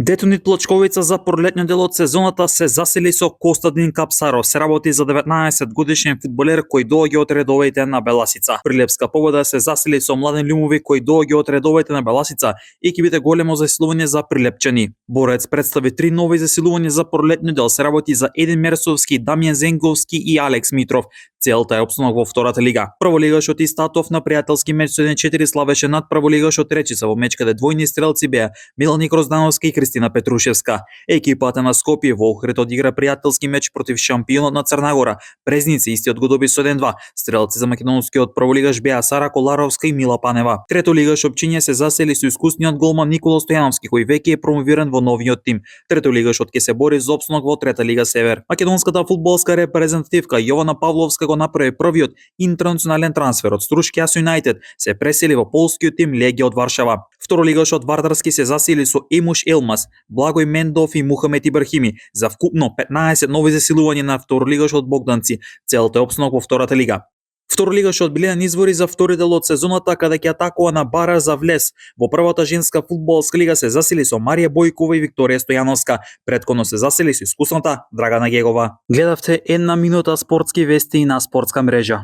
Детонит Плачковица за пролетниот дел од сезоната се засили со Костадин Капсаров. Се работи за 19 годишен фудбалер кој доаѓа од редовите на Беласица. Прилепска победа се засили со Младен Љумови кој доаѓа од редовите на Беласица и ќе биде големо засилување за прилепчани. Борец представи 3 нови засилувања за пролетниот дел. Се работи за Един Мерсовски, Дамјан Зенговски и Алекс Митров. Целта е опстанок во втората лига. Прволигашот Истатов на пријателски меч со 1-4 славеше над прволигашот Речица во меч каде двојни стрелци беа Милан Гроздановски и Кристина Петрушевска. Екипата на Скопје во Охрид одигра пријателски меч против шампионот на Црнагора. Презници истиот го доби со 1-2. Стрелци за македонскиот прволигаш беа Сара Коларовска и Мила Панева. Третолигаш Опчиња се засели со искусниот голман Никола Стојановски кој веќе е промовиран во новиот тим. Третолигашот ќе се бори за опстанок во Трета лига Север. Македонската фудбалска репрезентативка Јована Павловска го направи првиот интернационален трансфер од Струшки Ас Юнајтед, се пресели во полскиот тим Легија од Варшава. Второлигашот Вардарски се засили со Емуш Елмас, Благој Мендов и Мухамет Ибрахими за вкупно 15 нови засилувања на второлигашот Богданци. Целта е опстанок во втората лига. Второлигашот Билјан извори за втори дел од сезоната каде ќе атакува на Бара за влез. Во првата женска фудбалска лига се засили со Марија Бојкова и Викторија Стојановска. Претходно се засили со искусната Драгана Гегова. Гледавте една минута спортски вести на спортска мрежа.